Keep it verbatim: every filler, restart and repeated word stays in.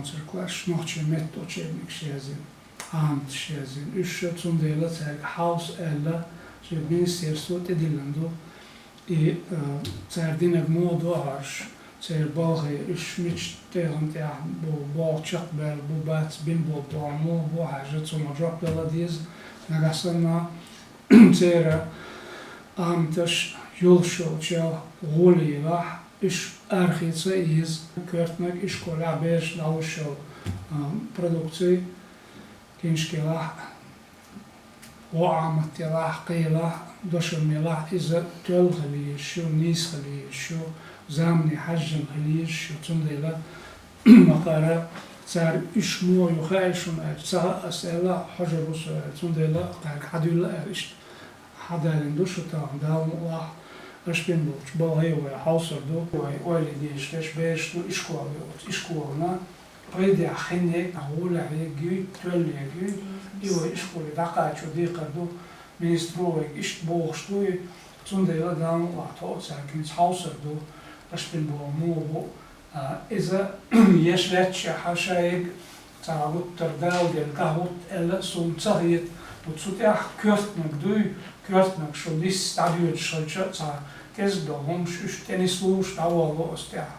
Церкваш нохчийн меттан учебникаш язйина, Ӏаматаш язйина. Уьш цундела цаьрга хьовса аьлла, шен министерство тӀедиллина ду. И, э, цара динарг муха ду хьожуш, церан балхе, уьш мича тӀегӀан тӀехь бу, болх чекхбаьлла бу, бац, бина болу болх муха бу хьожуш, цунах жоп дала деза. Нагахь санна церан Ӏаматаш йолуш йолчел гӀоле елахь, уьш арахеца а еза, коьртаниг ишколехь берашна дӀалуш йолу, а, продукци, киншка елахь, гӀо Ӏамат елахь, кхин елахь, дошам елахь, иза тоьлла хила езаш ю, нийса хила езаш ю, замане хьаьжжина хила езаш ю, цундела ма-, кхара цара уьш муха ю хаьий шуна аьлча, ца хаьа ас аьлла, хьожур ву со аьлла, цундела кхаьрга хьадуьлла аьлла иштта. Хьадалийна ду шу тахана, Дала мукъалахь, аша бина болчу балхе вай хьовсур ду. Вай ойла дезаш дерш бераш ду ишкол йоцу. Ишколана пайдехь хин ерг, гӀолехь ерг юй, тоьлла ерг юй. И вай ишколе дӀакхачо декхар ду. Министро вайга иштта бохуш ду и. Цундела Дала мукъалахь тхо а цаьрга хӀинца хьовсур ду. Аша бина болу муха бу. А, иза еш лаьтташ хьан шайга цхьа гуттар Дала дерг дӀахӀутту аьлла, суна ца хета. Ну, цу тӀехь коьртаниг дуй, коьртаниг шу нисса дӀадоьдуш хилча а, цхьа кӀезиг долу хӀумаш уьш тӀенислуш дӀаволло оцу тӀехь.